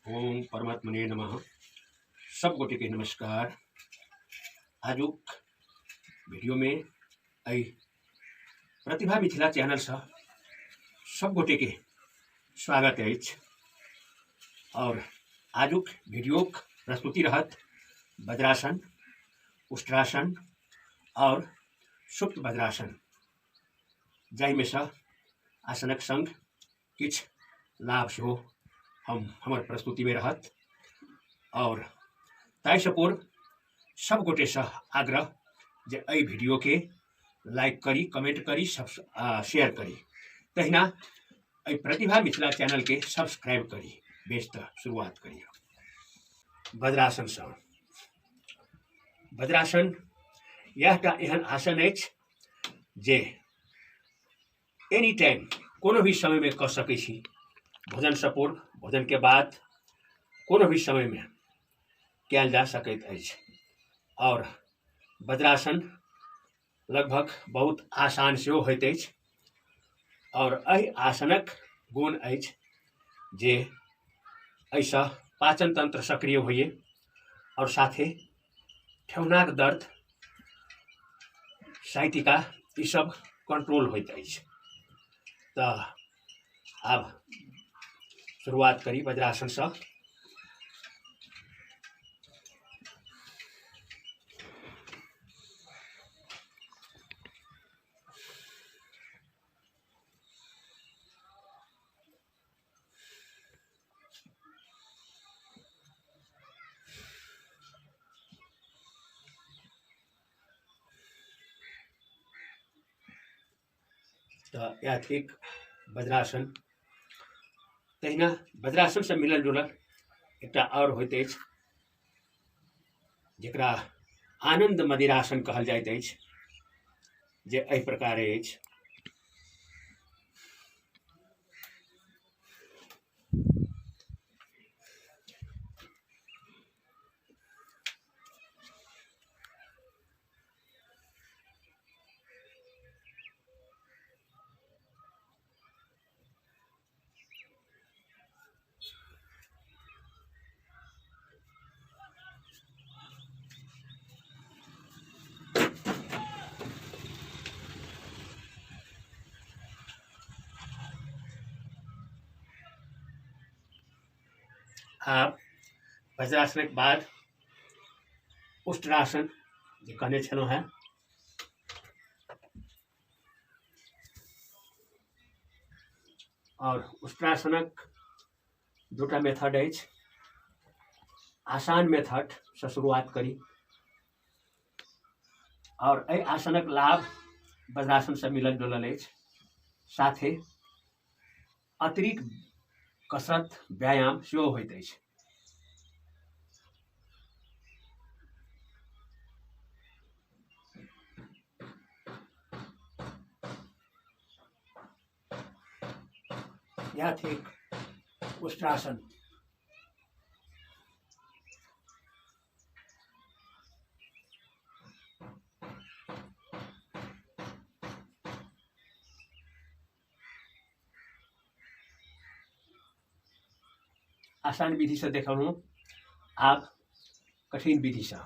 ओम परमात्मने नमः। सब गोटे के नमस्कार। आजुक वीडियो में एहि प्रतिभा मिथिला चैनल से सब गोटे के स्वागत अछि। और आजुक वीडियो प्रस्तुति रहत वज्रासन, उष्ट्रासन और सुप्त वज्रासन, जाहिमे से आसनक संग किछु लाभ सेहो हम हमर प्रस्तुतिमे रहत। और ताहिसँ पूर्व सब गोटेसँ आग्रह जे एहि वीडियोके लाइक करी, कमेंट करी, सब शेयर करी, तहिना एहि प्रतिभा मिथिला चैनलके सब्सक्राइब करी। बेस तऽ शुरुआत करी वज्रासनसँ। वज्रासन इएहटा एहन आसन अछि जे एनी टाइम कोनो भी समयमे कऽ सकै छी, भोजनसँ पूर्व, भोजनके बाद, कोनो भी समयमे कयल जा सकैत अछि। आओर वज्रासन लगभग बहुत आसान सेहो होइत अछि। आओर एहि आसनक गुण अछि जे एहिसँ पाचन तंत्र सक्रिय होइए आओर साथे ठेहुनाक दर्द, साइटिका, ईसब कंट्रोल होइत अछि। तऽ आब शुरुआत करी वज्रासनसँ। तऽ इएह थिक वज्रासन। तहिना वज्रासनसँ मिलल जुलल एकटा आओर होइत अछि जकरा आनन्द मदिरासन कहल जाइत अछि, जे एहि प्रकारे अछि। आब वज्रासनक बाद उष्ट्रासन जे कहने छलहुँ हेँ, और उष्ट्रासनक दूटा मेथड अछि। आसान मेथडसँ शुरुआत करी और एहि आसनक लाभ वज्रासनसँ मिलल जुलल अछि, साथे अतिरिक्त कसरत व्यायाम सेहो होइत अछि। यह थिक उष्ट्रासन। आसान विधिसँ देखलहुँ, आब कठिन विधिसँ।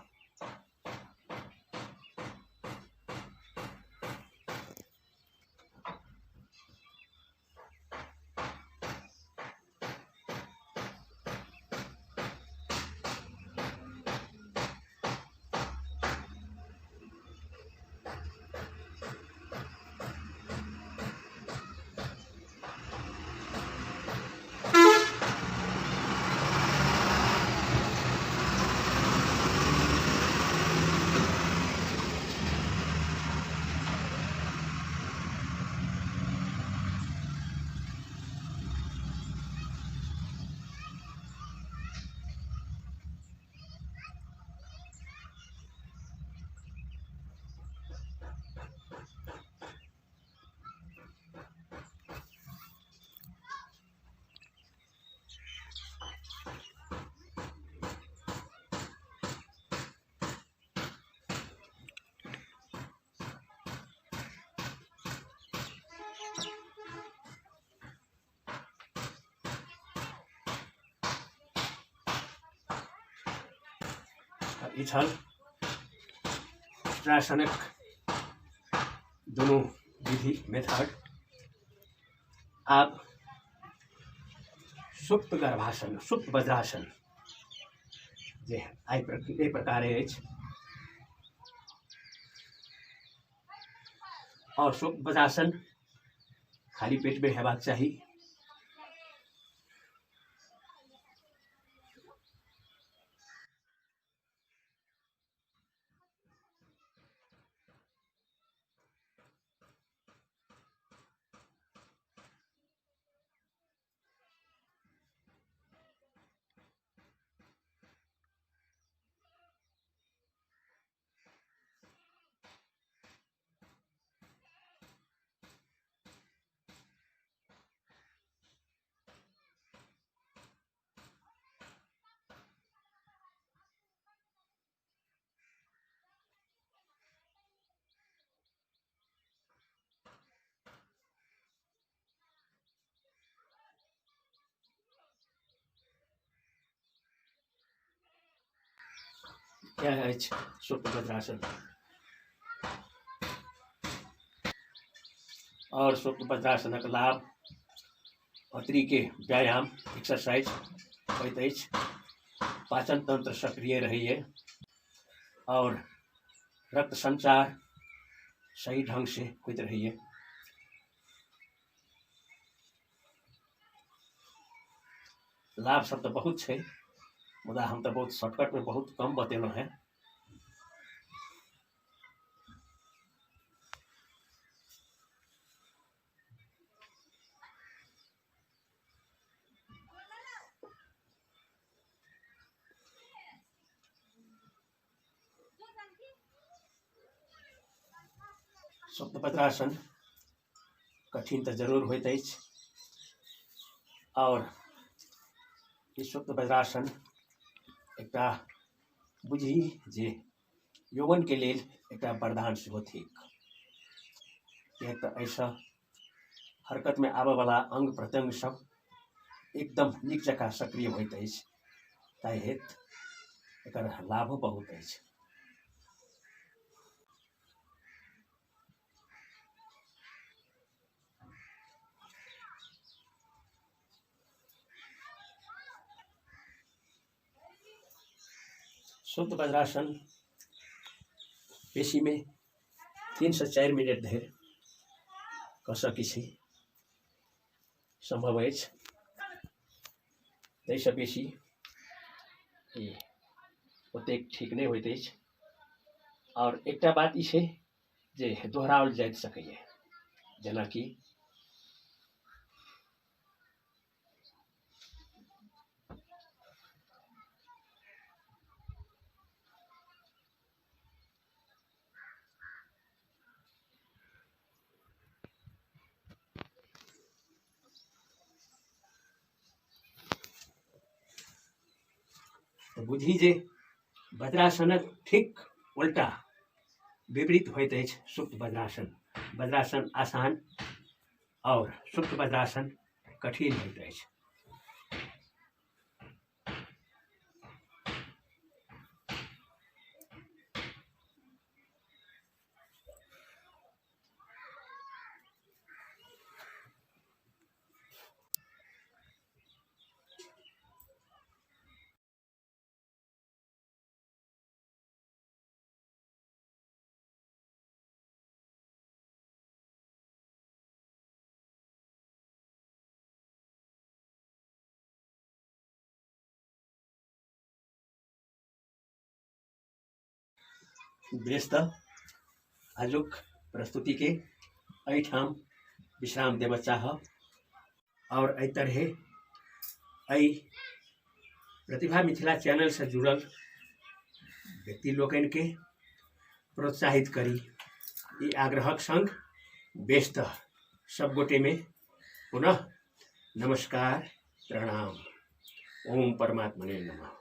तऽ ई छल उष्ट्रासनक दुनू विधि मेथड। आब सुप्त गर्भासन, सुप्त वज्रासन जे एहि प्रकारे अछि। और सुप्त वज्रासन खाली पेट में हेबाक चाही। इएह अछि सुप्त वज्रासन। और सुप्त वज्रासनक लाभ अतरीके व्यायाम एक्सरसाइज होइत अछि, पाचन तंत्र सक्रिय रहैए और रक्त संचार सही ढंग से होइत रहैए। लाभ सब तऽ बहुत छै, मुदा हम तऽ बहुत शॉर्टकट में बहुत कम बतेलहुँ हेँ। सुप्त वज्रासन कठिन तऽ जरूर होइत अछि और ई सुप्त वज्रासन एकटा बुझी जे यौवनके लेल एकटा वरदान सेहो थिक, किएक तऽ एहिसँ हरकतमे आबयवला अङ्ग प्रत्यङ्ग सब एकदम नीक जकाँ सक्रिय होइत अछि, ताहि हेतु एकर लाभो बहुत अछि। सुप्त वज्रासन बेसीमे 3 से 4 मिनट धरि कऽ सकै छी, सम्भव अछि, ताहिसँ बेसी ई ओतेक ठीक नहि होइत अछि। आओर एकटा बात ई छै जे दोहराओल जाइत सकैए, जेनाकि तऽ बुझी जे वज्रासनक ठीक उल्टा विपरीत होइत अछि सुप्त वज्रासन। वज्रासन आसान और सुप्त वज्रासन कठिन होइत अछि। बेस तऽ आजुक प्रस्तुतिके एहिठाम विश्राम देबऽ चाहब और एहि तरहे एहि प्रतिभा मिथिला चैनलसँ जुड़ल व्यक्ति लोकनिके प्रोत्साहित करी, ई आग्रहक संग बेस तऽ सब गोटेमे पुनः नमस्कार, प्रणाम। ओम परमात्मने नमः।